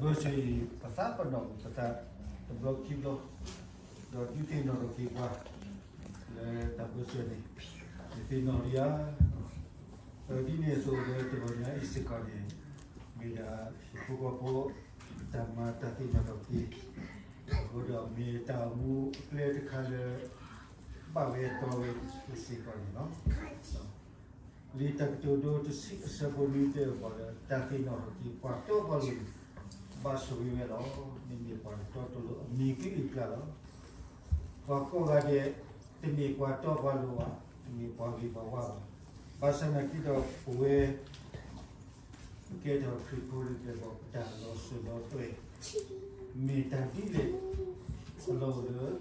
ဘၢဆၢအံၤ ပသးပ့ၤနီၣ်ပသးတဘျီခံဘျီ, ဒီးဒုးသ့ၣ်နီၣ်ထီၣ်က့ၤပှၤ လၢတၢ်ဘၢဆၢန့ၣ် ယသ့ၣ်နီၣ်လံဧါ. ဒီးဒ်န့ၣ်အသိးလၢတဂီၤညါအံၤစ့ၢ်ကီးန့ၣ် မ့ၢ်ဒၣ်ဟံၣ်ဖိဃီဖိ တၢ်မၤတၢ်သ့ၣ်နီၣ်ထီၣ်က့ၤ အဃိဒီးမ့ၢ်တၢ်အိၣ်မူအကျဲတခါလၢ ဘၣ်ဝဲတီဝဲစ့ၢ်ကီးန့ၣ်လီၤ. လံာ်တၢ်ကတိၤဒိတဆံအဆၢဖိနွံတဲပှၤလၢ တၢ်သ့ၣ်နီၣ်ထီၣ်က့ၤပှၤတီပှၤလိၤန့ၣ် ဘၣ်ဆိၣ်ဂ့ၤဝဲလီၤ. မ့မ့ၢ်ပှၤတတီတလိၤအမံၤကလုာ်အကျါလီၤ. ပှၤကိးဂၤဒဲး တမ့ၢ်ပှၤတီပှၤလိၤဘၣ်, တမ့ၢ်ပှၤဂ့ၤပှၤဝါဘၣ်. ဘၣ်ဆၣ်သနာ်က့ဒီးပဝဲ ကဲထီၣ်ခရံာ်ဖိန့ၣ်ဒီး ပတၢ်လီၤစၢၤလီၤသွဲၣ် မ့ၢ်တၢ်ဒ်လဲၣ် အလီၢ်အိၣ်လၢ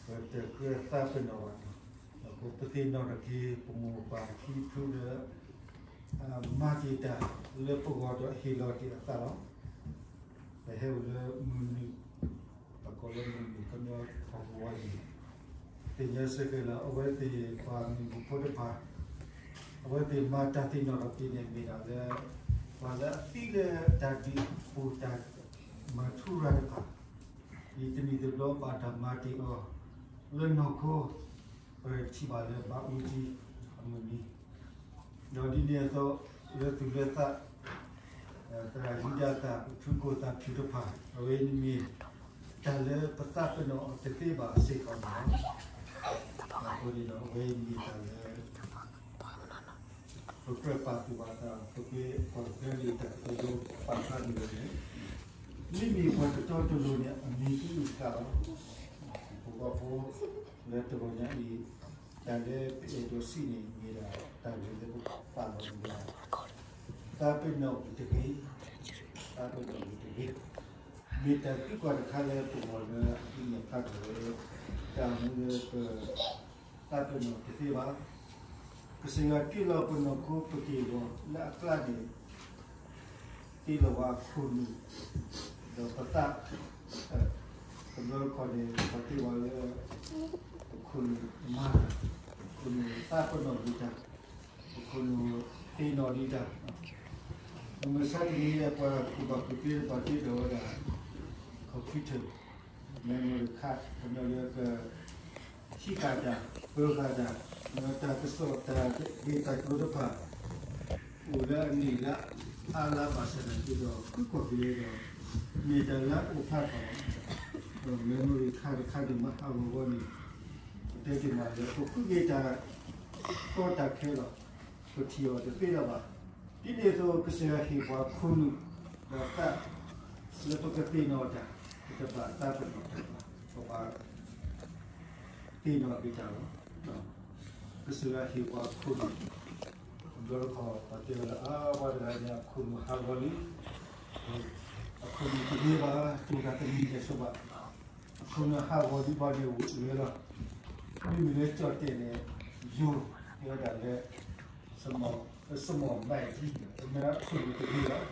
ပတကြၢးသးပ့ၤနီၣ်ဘၣ်န့ၣ်, ပသ့ၣ်နီၣ်ထီၣ်က့ၤ ပမိၢ်ပၢ်ခံဖုလၢ မၤတ့ၢ်တၢ်လၢပဂီၢ်ဒီးဟ့ၣ်လီၤတ့ၢ်အသးလီၤ. ပဟဲအိၣ်လၢမုၢ်နုာ် ပကိးလၢမုၢ်နုာ်ကညီထီၣ်ပဝီအံၤ, သ့ၣ်ညါစ့ၢ်ကီးလၢအဝဲသ့ၣ်ပှၤမုၢ်နုာ်ဖိတဖၣ် အဝဲသ့ၣ်မၤတၢ်သ့ၣ်နီၣ်ထီၣ်က့ၤန့ၣ် မ့ၢ်ဒၣ်လၢ ပှၤလၢအသံလၢတၢ်ဒုးအပူၤတၢ်မၤထူရၤတဖၣ် ဒ်တနံၤတဘျီဘၣ်တၢ်မၤတ့ၢ်အီၤ လၢနီၢ်ခိ ပထံၣ်ဘၣ်လၢဘၣ်အူကံအမုၢ်နံၤ, ဒီးဒ်န့ၣ်အသိး လၢသူၣ်လၢသး သရၣ်ယူဒၤသၣ် ပဖုကိၣ်သၣ်ဖၠူၣ်တဖၣ် အဝဲန့ၣ်မ့ၢ် တၢ်လၢပသးပ့ၤနီၣ်တသ့ဘၣ်စ့ၢ်ကီးန့ၣ်လီၤ. အဃိန့ၣ်ဒီးအဝဲမ့ၢ်တၢ်လၢ ပကြၢးပာ်သူၣ်ပာ်သး ပကကွၢ်ကဒါက့ၤတၢ်ကတိၤဒိပာ်ဖျါန့ၣ်လီၤ. မ့မ့ၢ်ပှၤတတီတလိၤန့ၣ် အမံၤကလုာ်အကျါလီၤ. ဟံၣ်ဖိဃီဖိ လၢတဂီၤညါအံၤ တၢ်လၢပအဲၣ်ဒိးစံးန့ၣ် မ့ၢ်ဒၣ်တၢ်ဂ့ၢ်လၢပပာ်လီၤန့ၣ် သးပ့ၤနီၣ်ဝံၤတဂ့ၤ, သးပ့ၤနီၣ်ဝံၤတဂ့ၤ, မ့ၢ်တၢ်သံကွၢ်တခါလၢပဂီၢ်လၢအဒုးနဲၣ်ဖျါထီၣ်လၢ တၢ်မူလၢပ သးပ့ၤနီၣ်တသ့ဘၣ်. ကစၢ်ယွၤတ့လီၤပနီၢ်ခိပက့ၢ်ဂီၤလၢအကျါန့ၣ် တ့လီၤဝဲအခိၣ်နူာ် ဒီးပသး တဘျီတခီၣ်န့ၣ် ပှၤတ့ဝဲလၢ ပခိၣ်နူာ်မၤတၢ်, ပခိၣ်နူာ်သးပ့ၤနီၣ်ဒံးတၢ်, ပခိၣ်နူာ်သ့ၣ်နီၣ်ဒံးတၢ်, မုၢ်မဆါတနံၤအံၤ ပှၤကူၣ်ဘၣ်ကူၣ်သ့တဖၣ်တ့ထီၣ်ဝဲဒၣ် computer memory card ကညီလၢက ဟံးဃာ်တၢ် ပၢဃာ်တၢ် ဒီးတၢ်ကစီၣ်တၢ်ဂ့ၢ်တၢ်ကျိၤတဖၣ် အိၣ်လၢအနံၣ်လၢအါလါဘၣ်ဆၣ်သနာ်က့ဒီး ဃုကွၢ်က့ၤလၢဒီး မ့ၢ်တၢ်လၢအအိၣ်ဖျါထီၣ်လီၤ. ဒီး memory card တခါန့ၣ်မၤဟးဂီၤဂီၤန့ၣ် ပတဲတ့ၢ်မးလၢ ပဃုက့ၤတၢ်ကီတၢ်ခဲလီၤ. ပထံၣ်အီၤတသ့လၢၤဘၣ်. ဒ်န့ၣ်အသိး ကစၢ်ယွၤဟ့ၣ်ပှၤခိၣ်နူာ် ဒီးသး လၢပကသ့ၣ်နီၣ်တၢ်, ပတဘၣ်သးပ့ၤနီၣ်တၢ်ဘၣ်, ပဘၣ်သ့ၣ်နီၣ်က့ၤတၢ်လီၤ. ကစၢ်ယွၤဟ့ၣ်ပှၤခိၣ်နူာ်, တဘျီတခီၣ် ပှၤတဲဝဲလၢ အါ ပှၤတဂၤန့ၣ် အခိၣ်နူာ်ဟးဂီၤလံ, အခိၣ်နူာ်တဂ့ၤဘၣ်, တူၢ်တၢ်တမံၤလဲၤဆိဘၣ်, အခိၣ်နူာ်ဟးဂီၤဒံးဘၣ်န့ၣ်ဝဲလီၤ. မ့မ့ၢ်လၢကၠီၣ်တဲာ်န့ၣ် ယိၤဝဲဒၣ်လၢ စမီၢ်ဘၣ်အံၤ, မ့ၢ်အခိၣ်နူာ်တဂ့ၤဘၣ်,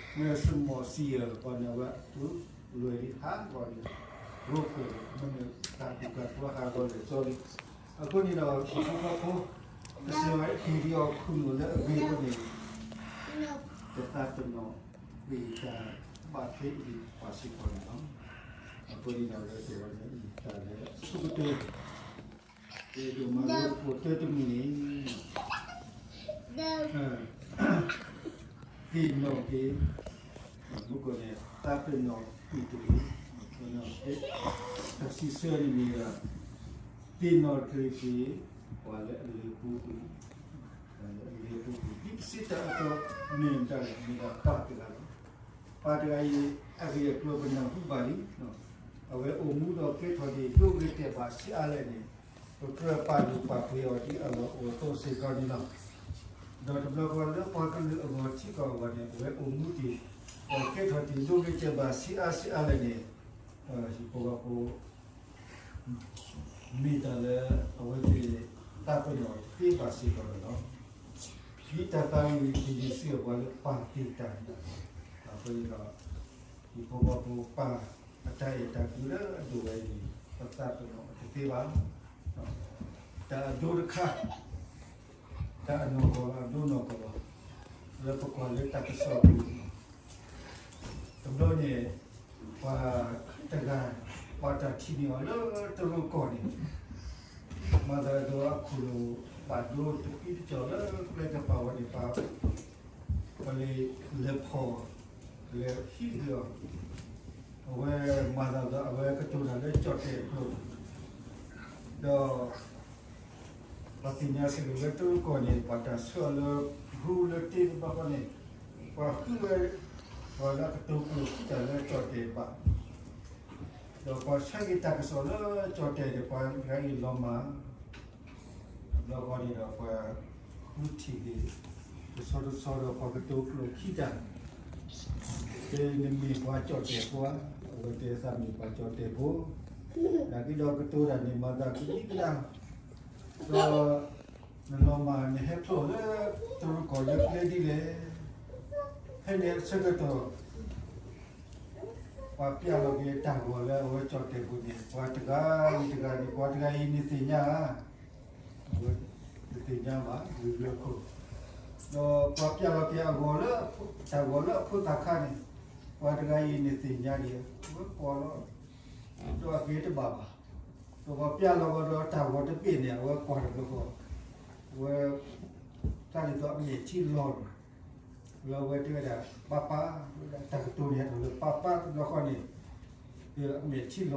မ့ၢ်စမီၢ်စံယၢၢ်ပှၤန့ၣ် အဝဲတူၢ်လွဲၢ်လံဟးဂီၤလံ, ရိကိၣ် မ့မ့ၢ်တၢ်ကူၣ်တၢ်ကီဟးဂီၤလၢာ်ကၠီလံ. အဃိန့ၣ်ဒီး ဟံၣ်ဖိဃီဖိ ကစၢ်ယွၤဟ့ၣ်ဒံးအီၤခိၣ်နူာ်လၢအဂ့ၤအဃိန့ၣ် တသးပ့ၤနီၣ်ကွံာ်တၢ်ဘၣ်ထွဲအံၤပှၤစ့ၢ်ကီးန့ၣ်လီၤ. အဃိန့ၣ်ဒီး တၢ်လၢအဆိကတၢၢ် ဒိၣ်မးလၢပအိၣ်တၢ်တမံၤန့ၣ် သ့ၣ်နီၣ်က့ၤ မူခိၣ်န့ၣ် သးပ့ၤနီၣ်ကွံာ်တဂ့ၤ, တၢ်စံးဆၢန့ၣ်မ့ၢ်ဒၣ် သ့ၣ်နီၣ်တက့ၢ် ပှၤလၢအလဲၤပူၤကွံာ်, ပှၤလၢအလဲၤပူၤကွံာ် ဒ်ပစံးတၢ်အသိး မ့ၢ်တၢ်မ့ၢ်ဒၣ်ပၢ်တဂၤလီၤ. ပၢ်တဂၤအံၤ အဂ့ၢ်အကျိၤပနၢ်ဟူဘၣ်လံ, အဝဲအိၣ်မူဒီးကဲထီၣ်တ့ၢ်ဒိဂ့ၤတဲာ်ဘၣ်ဆံးအါလဲၣ်န့ၣ် ပကြၢးပာ်လုၢ်ပာ်ပှ့ၤအီၤဒ်အလီၢ်အိၣ်အသိးစ့ၢ်ကီးန့ၣ်လီၤ. ဒီးတဘျီဃီလၢပှၤကလုာ်အဂီၢ်ထံကီၢ်အဂီၢ်န့ၣ် အဝဲအိၣ်မူတ့ၢ် ဒီးကဲထီၣ်တ့ၢ်ဒိဂ့ၤတဲာ်ဘၣ်ဆံးအါဆံးအါလဲၣ်န့ၣ် ဟံၣ်ဖိဃီဖိ မ့ၢ်တၢ်လၢအဝဲသ့ၣ်သးပ့ၤနီၣ်တသ့ဘၣ်စ့ၢ်ကီးန့ၣ်လီၤ. ဒ်တၢ်သးဝံၣ်တယုၢ်စံးအပှၤလၢပၢ်သ့ၣ်တၢ်န့ၣ်လီၤ. အဃိန့ၣ်ဒီး ဟံၣ်ဖိဃီဖိပၢ်အတၢ်အဲၣ်တၢ်ကွံလၢအဒိၣ်ဝဲအံၤန့ၣ် ပသးပ့ၤနီၣ်တသ့ဘၣ်. တၢ်အဒိတခါ တၢ်အနီၢ်ကီၢ်လီၤ အဒိနီၢ်ကီၢ်လီၤ လၢပကွၢ်လၢတၢ်ကစီၣ်ပူၤ တဘျီန့ၣ် ပှၤတဂၤ ပှၤတၢ်ထံၣ်န့ၢ်အီၤလၢတရူးကီၢ်န့ၣ် မၤသးဒ်သိးအခိၣ်လိာ် ဘၣ်ဒိတပံတကၠီၤလၢကျဲကပၤဝဲန့ၣ် ပှၤ ပှၤလဲၤလဲၤဖီၣ် လဲၤဟံးက့ၤအီၤ, အဝဲမၤသးဒ်သိး အဝဲကတိၤတၢ်လၢကၠီၣ်တဲာ်အကျိာ်, ဒီး ပှၤသ့ၣ်ညါစ့ၢ်ကီးလၢတရူးကီၢ်န့ၣ် ပှၤတၢ်ဆှၢအီၤလၢ ရူလၢတ့တဘျီဃီန့ၣ် ပှၤဃုဝဲ ပှၤလၢအကတိၤကျိာ်ခံတၢ်လၢကၠီၣ်တဲာ်ဘၣ်, ဒီးပှၤဆှၢက့ၤတၢ်ကစီၣ်လၢကၠီၣ်တဲာ်န့ၣ် ပှၤတဂၤအံၤလီၤမၢ် တဘျီဃီန့ၣ်ဒီး ပှၤဃုထံၣ်က့ၤ တဆီတဆီဒီး ပှၤကတိၤကျိာ်ခံတၢ်, တဲနမ့ၢ်ပှၤကၠီၣ်တဲာ်ဖိဧါ, အဝဲတဲသးမ့ၢ်ပှၤကၠီၣ်တဲာ်ဖိ, နာ်က့ဒီးကတိၤတၢ်န့ၣ် မၤသးကဒံကဒါ, ဒီး နလီၤမၢ်နဟဲဖျိလၢတရူးကီၢ်လၢကျဲဒ်လဲၣ်, ဖဲန့ၣ်အဆၢကတီၢ် ပှၤပျဲလီၤက့ၤတၢ်ဂီၤလၢအဝဲကၠီၣ်တဲာ်ပူၤန့ၣ် ပှၤတဂၤဂ့ၤတဂၤန့ၣ် ပှၤတဂၤအံၤန့ၣ်သ့ၣ်ညါဧါ, အဝဲတသ့ၣ်ညါဘၣ် ဂ့ၢ်ဂ့ၢ်ခိၣ်, ဒီးပှၤပျဲလီၤက့ၤအဂီၤလၢ တၢ်ဂီၤလၢအဖိသၣ်ခါန့ၣ် ပှၤတဂၤအံၤန့ၣ်သ့ၣ်ညါဒံး အဝဲကွၢ်လီၤ ဒီးအဂ့ၤတဘၣ်ဘၣ်, ဒီးပှၤပျဲလီၤကဒီးတၢ်ဂီၤတဘ့ၣ်န့ၣ် အဝဲကွၢ်တဘျီဃီ, အဝဲ တၢ်ဒ်သိးအမဲာ်ထံလီၤန့ၣ်, လၢအဝဲတဲဝဲဒၣ် ပၢ်ပၢ်, တၢ်ကတိၤန့ၣ်ဟဲထီၣ်လၢပၢ်ပၢ်တဘျီဃီန့ၣ်, အမဲာ်ထံလီၤ,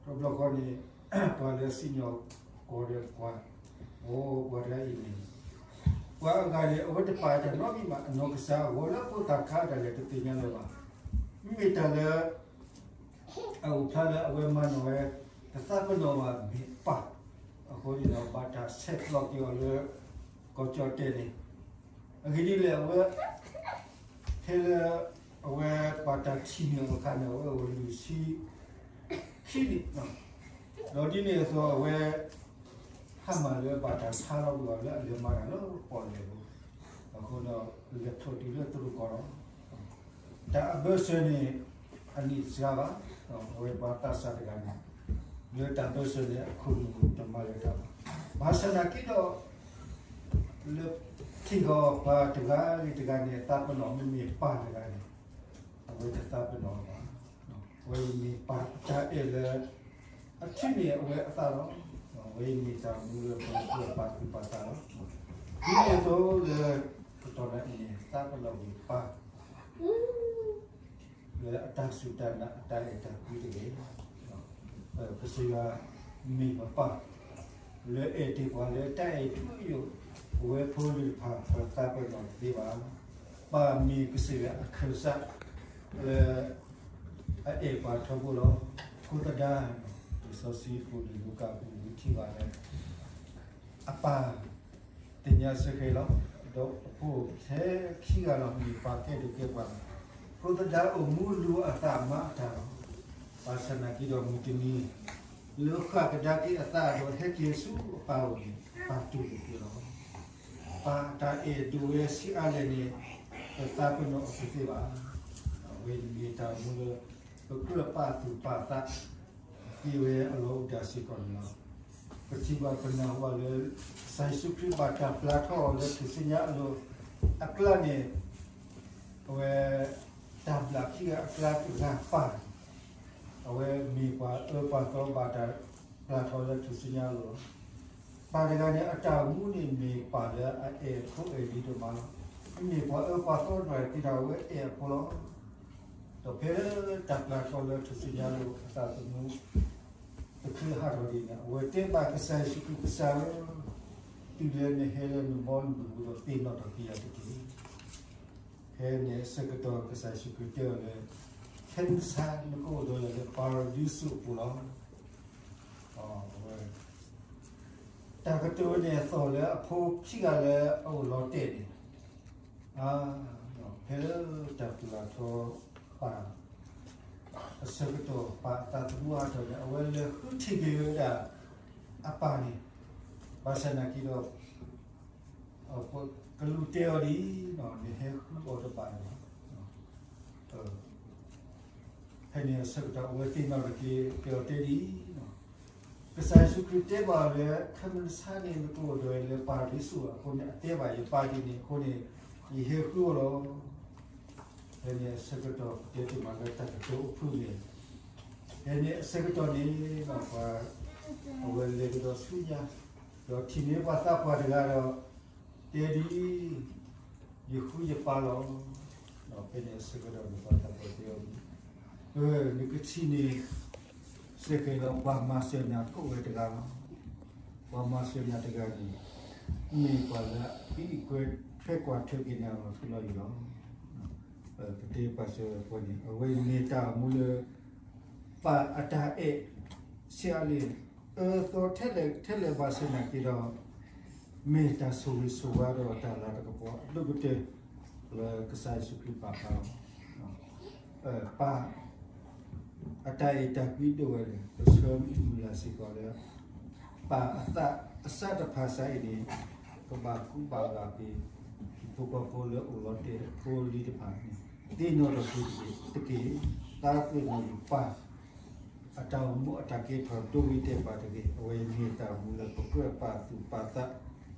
တဘျီဃီန့ၣ် ပှၤလၢစံၣ်ညီၣ်ကွီၢ်ဒီးကွၢ်, အိ ပှၤတဂၤအံၤန့ၣ် ပှၤအဂၤန့ၣ် အဝဲတပာ်တၢ်နီတမံၤဘၣ်, အနီၢ်ကစၢ်အဂီၤလၢဖိသၣ်ခါတၢ်လဲၣ်တသ့ၣ်ညါလၢၤဘၣ်, မ့မ့ၢ်တၢ်လၢ အအိၣ်ဖျါလၢအဝဲမၤနီၣ်ဝဲ တသးပ့ၤနီၣ်ဘၣ်မ့ၢ်ပၢ်, အဃိန့ၣ်ဒီး ဘၣ်တၢ်ဆဲးကျိးက့ၤအီၤလၢ ကီၢ်ကၠီၣ်တဲာ်န့ၣ်, အဂ့ၢ်ဒ်လဲၣ် အဝဲ ဖဲလၢ အဝဲဘၣ်တၢ်ထံၣ်န့ၢ်အီၤအခါန့ၣ် အဝဲအိၣ်လွံၢ်ဆံခံနံၣ်, ဒီးဒ်န့ၣ်အသိးအဝဲ ဟါမၢ်လၢဘၣ်တၢ်ဆါလီၤကွံာ်အီၤလၢအလဲၤမၤတၢ်လၢပီၣ်လဲၣ်ပူၤ, အဃိဒီးလဲၤဖျိးတုၤလၢတရူးကီၢ်လီၤ. တၢ်အဘၢၣ်စၢၤန့ၣ် အနံၣ်စှၤဘၣ်, အဝဲပှၤသးစၢ်တဂၤန့ၣ် လၢတၢ်ဘၢၣ်စၢၤန့ၣ် အခိၣ်နူာ်တမၤလၢၤတၢ်ဘၣ်. ဘၣ်ဆၣ်နာ်က့ဒီး လၢထံၣ်ဂီၤပှၤတဂၤဂ့ၤတဂၤန့ၣ် သးပ့ၤနီၣ်မ့မ့ၢ်ပၢ်တဂၤန့ၣ် အဝဲတသးပ့ၤနီၣ်ဘၣ်. အဝဲအံၤမ့ၢ်ပၢ်အတၢ်အဲၣ်လၢ အထံၣ်န့ၢ်အဝဲအသးလီၤ. အဝဲအံၤမ့ၢ်တၢ်မူလၢပှၤပာ်သူၣ်ပာ်သးလီၤ. ဒ်န့ၣ်အသိးလၢ ကတီၢ်နံၤအံၤန့ၣ် သးပ့ၤနီၣ်မ့ၢ်ပၢ် လၢအတၢ်စူၢ်တၢ်နာ်အတၢ်အဲၣ်တၢ်ကွံတဂ့ၤ. ကစၢ်ယွၤမ့ၢ်ပပၢ် လၢအဲၣ်တ့ၢ်ပှၤလၢတၢ်အဲၣ်ထူယိာ်, ပဝဲဖိလံၤတဖၣ် ပသးပ့ၤနီၣ်တသ့ဘၣ်. ပၢ်မ့ၢ်ကစၢ်ယွၤအခၢၣ်စး လၢ အအဲၣ်ပှၤထီဘိလီၤ. အဃိသတး လံာ်စီဆှံပူၤ လံာ်လူၤကၣ်ပူၤ ထံၣ်ဘၣ်လၢ အပၢ် သ့ၣ်ညါစ့ၢ်ကီးလီၤ. ဒီးအဖိထဲခံဂၤလီၤ မ့ၢ်ပၢ်ကဲဒိၣ်ကဲပှၢ်လီၤ. အဃိသတး အိၣ်မူလူၤအသးမၤအတၢ်လီၤ. ဘၣ်ဆၣ်နာ်က့ဒီးမုၢ်တနံၤ လၢဃၣ်ကဒါက့ၤအသးဒီးဟဲက့ၤဆူအပၢ်အအိၣ်န့ၣ် ပၢ်တူၢ်လိာ်က့ၤလီၤ. ပၢ်တၢ်အဲၣ်ဒိၣ်ဝဲဆံးအါလဲၣ်န့ၣ် ပသးပ့ၤနီၣ်အီၤတသ့ဘၣ်. အဝဲမ့ၢ်တၢ်မူလၢ ပကြၢးပာ်သူၣ်ပာ်သး က့ၤဝဲအလီၢ်အိၣ်ဒၣ်စ့ၢ်ကီးန့ၣ်လီၤ. ပထံၣ်ဘၣ်ပနၢ်ဟူဘၣ်လၢ ကစၢ်ယ့ၣ်ၡူးခရံာ်ဘၣ်တၢ်ပျၢ်ထီၣ်အီၤလၢထူၣ်စုညါအလိၤ အကျါန့ၣ် အဝဲ တၢ်ဘျၣ်ခံဂၤအကျါတဂၤပၢ် အဝဲမ့ၢ်ပှၤအၢပှၤသီဘၣ်တၢ်ပျၢ်ထီၣ်လၢထူၣ်စုညါအလိၤလီၤ. ပၢ်တဂၤန့ၣ် အတၢ်မူန့ၣ်မ့ၢ်ပၢ်လၢအအဲၣ်ဖိအဲၣ်လံၤဒိၣ်မးလီၤ. မ့မ့ၢ်ပှၤအၢပှၤသီတဂၤ က့ၤထီၣ်ဝဲအဲၣ်အဖိလီၤ. ဒီးဖဲလၢတၢ်ပျၢ်ထီၣ်လၢထူၣ်စုညါအလိၤ အသးသမူ တချုးဟးထီၣ်ဒ်န့ၣ် အဝဲတဲဘၣ်ကစၢ်ယ့ၣ်ၡူးခရံာ် ကစၢ်ဧၢ, တုၤလၢနဟဲလၢနဘီနမုၢ်ပူၤဒီး သ့ၣ်နီၣ်ထီၣ်က့ၤယၤတက့ၢ်. ဖဲန့ၣ်အဆၢကတီၢ် ကစၢ်ယ့ၣ်ၡူးခရံာ်တဲအီၤလၢ ခဲမုၢ်ဆါနကအိၣ်ဒီးယၤလၢပၤရဒံစူးအပူၤလီၤ. အဝဲ တၢ်ကတိၤန့ၣ်အသီၣ်လၢအဖိခံဂၤလၢအအိၣ်လီၤတဲာ်န့ၣ် ဖဲလၢတၢ်ပျၢ်ထီၣ်ပၢ် အဆၢကတီၢ် ပၢ်အသးသမူအါထီၣ်န့ၣ် အဝဲလဲၤဃုထံၣ်က့ၤဝဲဒၣ်အပၢ်န့ၣ် ဘၣ်ဆၣ်နာ်က့ဒီး ကလူးတဲအီၤဒ်အံၤ, နဟဲဃုအီၤတဘၣ်န့ၣ်လီၤ. ဖဲန့ၣ်အဆၢကတီၢ် အဝဲသ့ၣ်နီၣ်ထီၣ်က့ၤ တဲအီၤတဲဒ်အံၤ, ကစၢ်ယ့ၣ်ၡူးခရံာ်တဲဘၣ်အီၤလၢ ခဲမုၢ်ဆါန့ၣ် နကအိၣ်ဒီးယၤလၢပၤရဒံစူးအပူၤန့ၣ် အတဲဘၣ်ယပၢ်ဒ်န့ၣ်အဃိန့ၣ် ယဟဲဃုအီၤလီၤ. ဖဲန့ၣ်အဆၢကတီၢ် ပတဲတ့ၢ်မးလၢတၢ်ကတိၤအိၣ်ဖှိၣ်န့ၣ်, ဖဲန့ၣ်အဆၢကတီၢ်န့ၣ် ပှၤ အဝဲလဲၤကဒီးဆူညါ, ဒီးထံၣ်န့ၢ်ပှၤသးပှၢ်တဂၤဒီး တဲဒ်အံၤ, ယဃုယပၢ်လီၤ. ဒီးဖဲန့ၣ်အဆၢကတီၢ်န့ၣ် ပှၤသးပှၢ်တဲအီၤ, နကထံၣ်န့ၣ် စ့ၢ်ကီးဒီးပှၤမၤစၢၤနၤကိးဝဲတဂၤလီၤ. ပှၤမၤစၢၤနၤတဂၤန့ၣ် မ့ၢ်ပှၤလၢအကွၢ်ထွဲကွၢ်ထွဲက့ၤနၤလီၤထူလီၤယိာ်လီၤ. ပတဲပာ်စၢၤဝဲပှၤန့ၣ် အဝဲအံၤမ့ၢ်တၢ်အိၣ်မူလၢ ပၢ်အတၢ်အဲၣ်ဆံးအါလံ, အၢသီထဲလဲၣ်ထဲလဲၣ်ဘၣ်ဆၣ်နာ်က့ဒီး မ့ၢ်တၢ်ဆိၣ်ဂ့ၤဆိၣ်ဝါဒီးတၢ်လၤတၢ်ကပီၤအဒိၣ်ကတၢၢ် လၢကစၢ်ယ့ၣ်ၡူးခရံာ်ပာ်ဖျါလီၤ. ပၢ် အတၢ်အဲၣ်တၢ်ကွံဒိၣ်ဝဲလၢ ပဆၢမုၢ်လၢ်စ့ၢ်ကီးလၢ ပၢ်အသးအစၢ်တဖၣ်စးအံၤန့ၣ် ကဘၣ်ကူဘၣ်ဂာ်က့ၤ ဟံၣ်ဖိဃီဖိလၢအိၣ်လီၤတဲာ်ဖိလံၤတဖၣ်န့ၣ် သ့ၣ်နီၣ်ထီၣ်က့ၤတက့ၢ်, သးပ့ၤနီၣ်က့ၤပၢ် အတၢ်အိၣ်မူအတၢ်ကဲထီၣ်ဒိဂ့ၤတဲာ်ဘၣ်တဂ့ၤ, အဝဲအံၤမ့ၢ်တၢ်အိၣ်မူလၢပကြၢးပာ်သူၣ်ပာ်သးလီၤ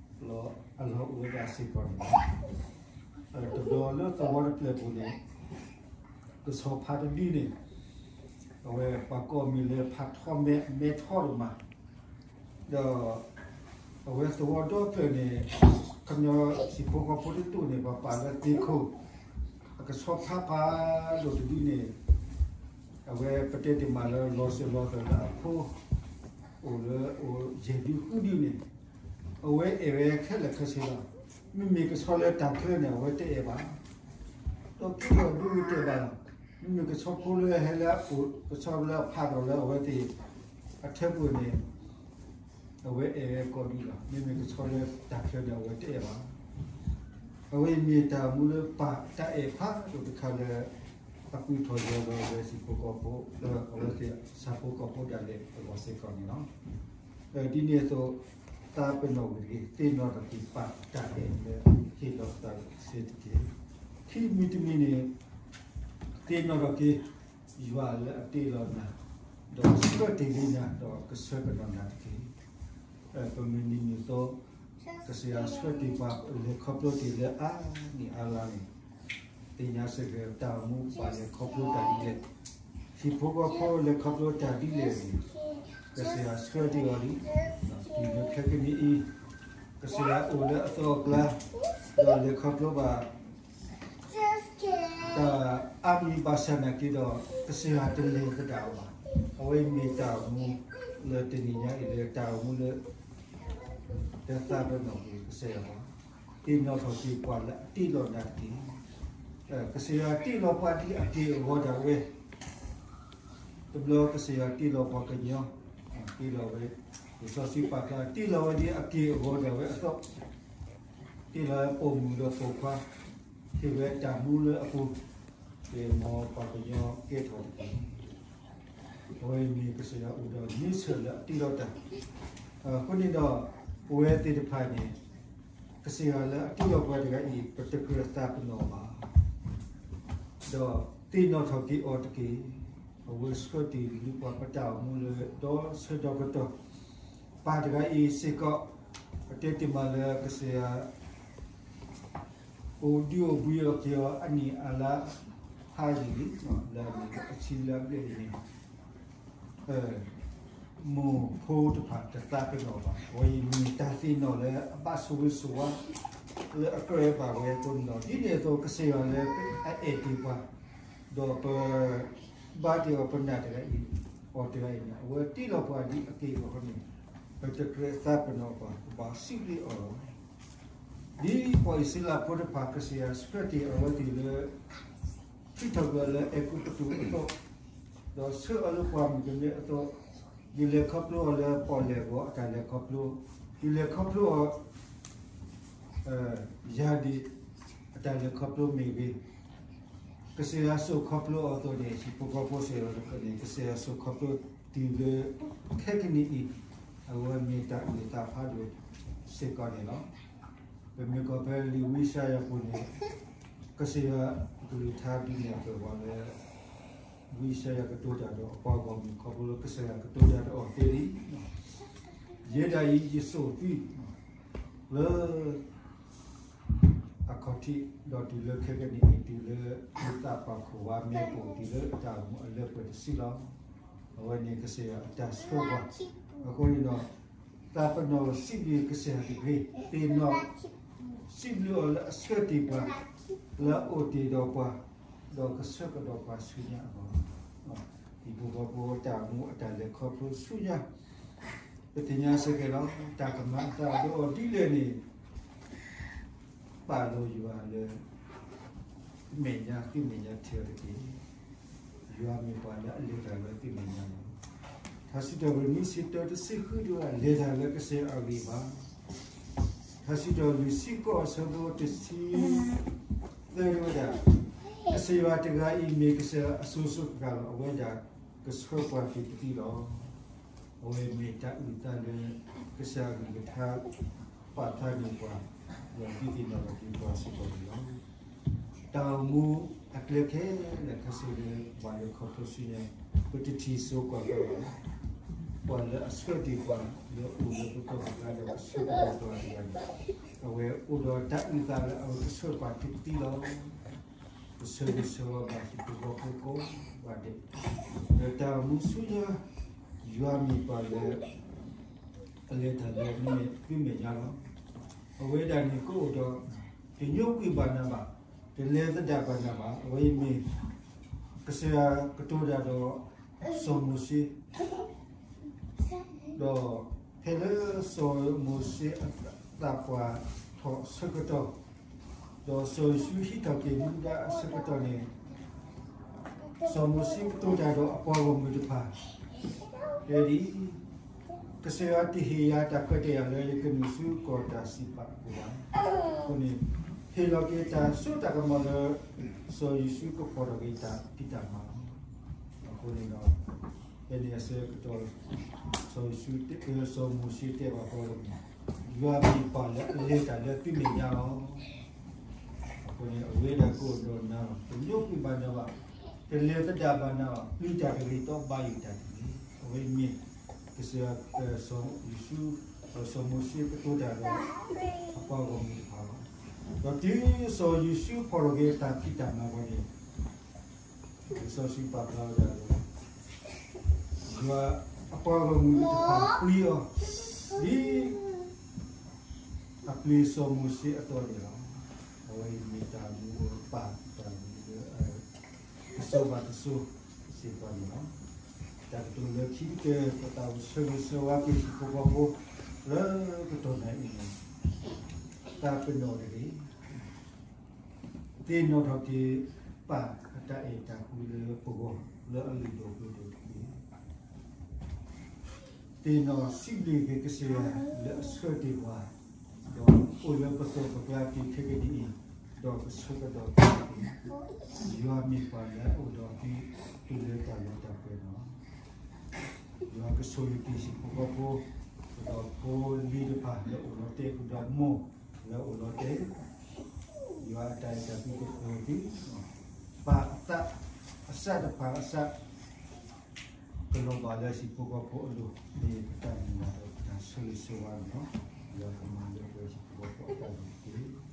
အလီၢ်အိၣ်ဝဲဒၣ်စ့ၢ်ကီးန့ၣ်လီၤ. တဘျီလၢသဝီတဖျၢၣ်ပူၤန့ၣ် ကဆီဖါတဒုန့ၣ် အဝဲပှၤကိးအမံၤလၢဖးထီမဲ မဲထီဒိၣ်မး, ဒီး အဝဲသဝီဒီဖျၢၣ်န့ၣ် ခီပညီဟံၣ်ဖိဃီဖိတဒူၣ်န့ၣ် ပှၤပာ်လၢသ့ၣ်ခိၣ် အကဆီဖါဖးဒိၣ်တဒုန့ၣ် အဝဲပတဲတ့ၢ်မးလၢလီၤစၢၤလီၤသွဲၣ်လၢအဖိ အိၣ်လၢအိၣ်ယဲၢ်ဒုဃုဒုန့ၣ် အဝဲအဲၣ်ဝဲခဲလၢာ်ခဲဆ့လီၤ. မ့မ့ၢ်ကဆီလၢတၢ်ချၢန့ၣ် အဝဲတအဲၣ်ဘၣ်, ဒီးကဲထီၣ်ဒိဂ့ၤတဲာ်ဘၣ်လီၤ. မ့မ့ၢ်ကဆီဖိလၢဟဲလၢအအိၣ် ကဆီလၢအဖးထီၣ်လၢအဝဲသ့ၣ်အထၢပူၤန့ၣ် အဝဲအဲၣ်ဝဲကိးဒုလီၤ. မ့မ့ၢ်ကဆီလၢတၢ်ချၢန့ၣ် အဝဲတအဲၣ်ဘၣ်. အဝဲအံၤမ့ၢ်တၢ်အိၣ်မူလၢပၢ်တၢ်အဲၣ်ဖးဒိၣ်တခါလၢ အကွံာ်ထီၣ်ယွၤလီၤဝဲဟံၣ်ဖိဃီဖိ လၢအဝဲသ့ၣ်ဆၣ်ဖိကီၢ်ဖိဒၣ်လဲာ်အဂီၢ်စ့ၢ်ကီးန့ၣ်လီၤ. ဒ်န့ၣ်အသိး သးပ့ၤနီၣ်ကွံာ်တက့ၢ်, သ့ၣ်နီၣ်ထီၣ်က့ၤပၢ်တၢ်အဲၣ်လၢဟ့ၣ်လီၤသးစ့ၢ်တက့ၢ်. ခံမံၤတမံၤန့ၣ် သ့ၣ်နီၣ်ထီၣ်က့ၤ ယွၤလၢအတ့လီၤနၤ, ဒီးဆှၢတ့ၢ်လံနၤ ဒီးကဆှၢကဒီးနၤတက့ၢ်. ပမ့ၢ်နံၤနံၤသိး ကစၢ်ယွၤဆှၢတ့ၢ်ပှၤလဲၤခီဖျိတ့ၢ်လၢအါနံၣ်အါလါန့ၣ် သ့ၣ်ညါစ့ၢ်ကီးတၢ်အိၣ်မူဘၣ်လဲၤခီဖျိတၢ်ဒ်လဲၣ်, ဟံၣ်ဖိဃီဖိလဲၤခီဖျိတၢ်ဒ်လဲၣ်န့ၣ် ကစၢ်ယွၤဆှၢတ့ၢ်အီၤလံ. တုၤလၢခဲကနံၣ်အံၤ ကစၢ်ယွၤအိၣ်လၢအသီအကျါ ဒီးလဲၤခီဖျိဘၣ် တၢ်အါမံၤဘၣ်ဆၣ်နာ်က့ဒီး ကစၢ်ယွၤတလဲၤသဒၣ်အီၤဘၣ်. အဝဲအံၤမ့ၢ်တၢ်အိၣ်မူလၢတနံၤညါအံၤလၢတၢ်အိၣ်မူလၢ တသးပ့ၤနီၣ်က့ၤကစၢ်ယွၤဘၣ်. သ့ၣ်နီၣ်ထီၣ်က့ၤပှၤလၢအတ့လီၤနၤတက့ၢ်. ကစၢ်ယွၤတ့လီၤပှၤဒ်အက့ၢ်အဂီၤဒၣ်ဝဲ တဘျီကစၢ်ယွၤတ့လီၤပှၤကညီ, တ့လီၤဝဲ, လံာ်စီဆှံပာ်ဖျါ တ့လီၤဝဲဒ်အက့ၢ်အဂီၤဒၣ်ဝဲအသိး, တ့လီၤဝဲပိာ်မုၣ်ဒီးပိာ်ခွါ, ဟ့ၣ်ဝဲတၢ်မူလၢအပူၤ, က့ၤမ်ပှၤကညီကဲထီၣ်တက့ၢ်. အဝဲအံၤမ့ၢ်ကစၢ်ယွၤအိၣ်ဒီးန့ဆၢၣ်လၢအတ့လီၤတၢ်. အဃိန့ၣ်ဒီး ပဝဲသ့ၣ်တဖၣ်န့ၣ် ကစၢ်ယွၤလၢအတ့လီၤပှၤတဂၤအံၤ ပတကြၢးသးပ့ၤနီၣ်ဘၣ်. ဒီးသ့ၣ်နီၣ်ထီၣ်က့ၤအီၤတက့ၢ်. အဝဲဆှၢတ့ၢ်လံပှၤပတၢ်အိၣ်မူလၢဒီဆၢဒီကတီၢ်, ပၢ်တဂၤအံၤစ့ၢ်ကီး ပတဲတ့ၢ်မးလၢကစၢ်ယွၤ အိၣ်ဒုးအိၣ်ဘှံးအီၤက့ၤအီၤအနံၣ်အလါ ဖးယံာ်လံ, လၢအနံၣ်အဆံလၢအဘျဲၣ်အံၤန့ၣ် မိၢ်ဖိတဖၣ်တသးပ့ၤနီၣ်ဘၣ်. အဝဲအံၤမ့ၢ်တၢ်သ့ၣ်နီၣ်လၢအဘၣ်ဆိၣ်ဂ့ၤဆိၣ်ဝါ လၢအကြၢးဘၣ်ဝဲအဃိန့ၣ်လီၤ. ဒ်န့ၣ်အသိးကစၢ်ယွၤလၢအအဲၣ်တ့ၢ်ပှၤ, ဒီးပ ဘါတ့ၢ်အီၤပနၢ်တဂၤအံၤ, အီၤတဂၤအံၤန့ၣ် အဝဲတ့လီၤပှၤဒ်အက့ၢ်အဂီၤန့ၣ် ပတကြၢးသးပ့ၤနီၣ်ပှၤ ကဘၣ်စံးဘျုးအီၤလီၤ. ဒ်ပှၤအံၣ်စရ့လးဖိတဖၣ် ကစၢ်ယွၤဆှၢတ့ၢ်အဝဲသ့ၣ်လၢ ထုးထီၣ်ကွံာ်အီၤလၢအဲၤကူပတူးအသိး, ဒီးဆှၢအီၤလၢပှၢ်မုၢ်ကမဲအသိး, ဒုးလဲၤခီဖျိအီၤလၢပီၣ်လဲၣ်အဂီၢ်အတၢ်လဲၤခီဖျိ, ဒုးလဲၤခီဖျိအီၤ ယၤဒ့ၣ် အတၢ်လဲၤခီဖျိမ့ၢ်ဂ့ၤ, ကစၢ်ယွၤစိာ်ခီဖျိအီၤအသိးန့ၣ် ဟံၣ်ဖိဃီဖိစ့ၢ်ကီးန့ၣ် ကစၢ်ယွၤစိာ်ခီဖျိတုၤလၢ ခဲကနံၣ်အံၤ အဝဲမ့ၢ်တၢ်အုၣ်သးဖးဒိၣ်စ့ၢ်ကီးန့ၣ်လီၤ. ပမ့ၢ်ကွၢ်ဖဲလံာ်ဝံယၡါယၤပူၤန့ၣ် ကစၢ်ယွၤအကလုၢ်ကထါဒုးနဲၣ်ပှၤလၢ ဝံယၡါယၤကတိၤတၢ်ဒီးအပှၤဂီၢ်မုၢ် ခီဖျိလၢကစၢ်ယွၤကတိၤတၢ်ဒီးအီၤတဲဒ်အံၤ, ယဲဒၣ်အံၤယစိာ်သု လၢ အ ခီၣ်ထံး ဒီးတုၤလၢခဲကနံၣ်အံၤ တုၤလၢသုသးပှၢ်ခိၣ်ဝါမ့ၢ်ပိာ် တုၤလၢအတၢ်အိၣ်မူအလၢပှဲၤတစုလီၤ. အဝဲန့ၣ်ကစၢ်ယွၤအတၢ်ဆှၢပှၤ, အဃိန့ၣ်ဒီး သးပ့ၤနီၣ်စံးဘျုးကစၢ်ယွၤတက့ၢ်, သ့ၣ်နီၣ်စံးဘျုးအီၤလၢအဆှၢတ့ၢ်ပှၤ, လၢအအိၣ်တ့ၢ်ဒီးပှၤ, ဒီးကဆှၢကဒီးပှၤဆူညါအဂီၢ်, ဟံၣ်ဖိဃီဖိတၢ်အိၣ်မူအတၢ်လဲၤခီဖျိဆူညါ ပသ့ၣ်ညါစ့ၢ်ကီးလီၤ. တၢ်ကမၤအသးဒိအီၤဒ်လဲၣ်န့ၣ် ပာ်လီၤယွၤလၢ မဲာ်ညါ သုမဲာ်ညါထဲတက့ၢ်. ယွၤမ့ၢ်ပှၤလၢအလဲၤတၢ်လၢသုမဲာ်ညါလီၤ. ထါစံးထီၣ်ပတြၢၤနွံဆံတၢတဆံဃုဒ်ဝဲဒၣ် လဲၤတၢ်လၢကစၢ်ယွၤအဂံၢ်ဘါ, ထါစံးထီၣ်လွံၢ်ဆံဃိးအဆၢဖိတဆံသၢဒ်ဝဲဒၣ် ကစၢ်ယွၤတဂၤအံၤမ့ၢ်ကစၢ်ယွၤအစိၤစိၤဃၣ်ဃၣ်လီၤ. အဝဲဒၣ်ကဆှၢပှၤက့ၤတသံလီၤ. အဝဲမ့ၢ်တၢ်အုၣ်သးလၢ ကစၢ်ယွၤအကလုၢ်ကထါ ပာ်ဖျါန့ၢ်ပှၤ ဒီးဒုးသ့ၣ်နီၣ်ထီၣ်က့ၤပှၤစ့ၢ်ကီးန့ၣ်လီၤ. တၢ်အိၣ်မူအကျဲခဲလၢာ်ခဲဆ့လၢ ပှၤလဲၤခီဖျိဆူညါ ပတထံၣ်စိကွၢ်ကီဘၣ်, ပှၤလၢအဆှၢတ့ၢ်ပှၤ လၢအိၣ်လၢပကီၢ်ပကျါဒီးကဆှၢကဒီးပှၤတဂၤန့ၣ် အဝဲအိၣ်ဒီးတၢ်အုၣ်သးလၢအဝဲကဆှၢပှၤက့ၤတသံလီၤ. ကဆၢဂ့ၤဆၢဝါဘၣ်ဟံၣ်ဖိဃီဖိကိးဂၤဒဲး လၢတၢ်အိၣ်မူဆူညါ ယွၤမ့ၢ်ပှၤလၢ အလဲၤတၢ်လၢသုမဲာ်ညါလီၤ. အဝဲဒၣ်န့ၣ်ကအိၣ်ဒီး တညိကွံာ်ဘၣ်နၤဘၣ်, တလဲၤသဒၣ်ဘၣ်နၤဘၣ်. အဝဲအံၤမ့ၢ် ကစၢ်ယွၤကတိၤတၢ်ဒီး စီၤမိၤၡ့ ဒီးဖဲလၢစီၤမိၤၡ့အသးပှၢ်ထီၣ်အဆၢကတီၢ်, ဒီးစီၤယိၤၡူဟံးထီၣ်က့ၤမူဒါအဆၢကတီၢ်န့ၣ်, စီၤမိၤၡ့ကတိၤတၢ်ဒီးအပှၤဂီၢ်မုၢ်တဖၣ်, တဲဒ်အံၤ, ကစၢ်ယွၤတဟ့ၣ်ယၤတၢ်ခွဲးတၢ်ယာ်လၢယကနုာ်ဆူကီၢ်တၢ်စံးပာ်အပူၤဘၣ်. အဃိန့ၣ်, ဟ့ၣ်လီၤက့ၤတၢ်စိတၢ်ကမီၤလၢ စီၤယိၤၡူကဖီၣ်ထီၣ်က့ၤတၢ်ဖံးတၢ်မၤလီၤ. အဃိန့ၣ်ဒီး ဖဲန့ၣ်အဆၢကတီၢ် စီၤယိၤၡူတဲ စီၤမိၤၡ့တဲဘၣ်ပှၤဂီၢ်မုၢ်, ယွၤမ့ၢ်ပှၤလၢအလဲၤတၢ်လၢသုမဲာ်ညါလီၤ. အဃိန့ၣ် အဝဲဒၣ်ကအိၣ်ဒီးနၤလီၤ. တညိကွံာ်ဘၣ်နၤဘၣ်, တလဲၤသဒၣ်ဘၣ်နၤဘၣ်, ပျံၤတၢ်တဂ့ၤ, ဒီးဘါယွၤတၢ်တဂ့ၤ. အဝဲမ့ၢ် ကစၢ်ယွၤ စီၤယိၤၡူ ဒီးစီၤမိၤၡ့ကတိၤတၢ်ဒီး အပှၤဂီၢ်မုၢ်တဖၣ်လီၤ. ဒီးတုၤစီၤယိၤၡူဖီၣ်ထီၣ်က့ၤတၢ်ဖံးတၢ်မၤဝဲန့ၣ် လံာ်စီဆှံပာ်ဖျါဝဲဒၣ်လၢ ယွၤအပှၤဂီၢ်မုၢ်တဖၣ်ပျံၤအီၤ ဒ်အပျံၤစီၤမိၤၡ့အသိးန့ၣ်လီၤ. အဝဲအံၤမ့ၢ်တၢ်မူပၢ်တၢ်မူလၢ တစိၤဘၣ်တစိၤစ့ၢ်ကီးန့ၣ်လီၤ. တၢ်ကတိၤလၢခံကတၢၢ် ပသးအိၣ်ဆၢဂ့ၤဆၢဝါက့ၤဟံၣ်ဖိဃီဖိ လၢကတီၢ်နံၤအံၤန့ၣ် သးပ့ၤနီၣ်တဂ့ၤ သ့ၣ်နီၣ်ထီၣ်က့ၤပၢ်အတၢ်အဲၣ်တၢ်ကွံလၢပဂီၢ် လၢအလုၢ်ဒိၣ်ပှ့ၤဒိၣ်တက့ၢ်. သ့ၣ်နီၣ်စံးဘျုးက့ၤကစၢ်ယွၤလၢအဆှၢတ့ၢ်ပှၤ, ဒီးအိၣ်လၢပကီၢ်ပကျါတုၤခဲကနံၣ်အံၤ, ဒီးကဆှၢကဒီးပှၤတက့ၢ်. ယွၤမ့ၢ်ပှၤလၢအအိၣ်ဒီးသု တုၤလၢတၢ်လၢတၢ်ပှဲၤန့ၣ်လီၤ. ယွၤကဆိၣ်ဂ့ၤက့ၤဟံၣ်ဖိဃီဖိ, ကဒီးဖိလံၤတဖၣ်လၢအိၣ်လီၤတဲာ် ကဒီးမိၢ်လၢအိၣ်လီၤတဲာ်, ယွၤအတၢ်အဲၣ်တၢ်ကွံကပၢၤသု, ပၢ်အသးအစၢ်တဖၣ်အစၢ် ကလီၤဘၣ်လၢဟံၣ်ဖိဃီဖိအလိၤ မ့ၢ်ပတၢ်မုၢ်လၢ်ဒီးပတၢ်ဆၢဂ့ၤဆၢဝါန့ၣ်လီၤ. ယွၤကမၤလၢပှဲၤဟံၣ်ဖိဃီဖိအတၢ်မုၢ်တက့ၢ်.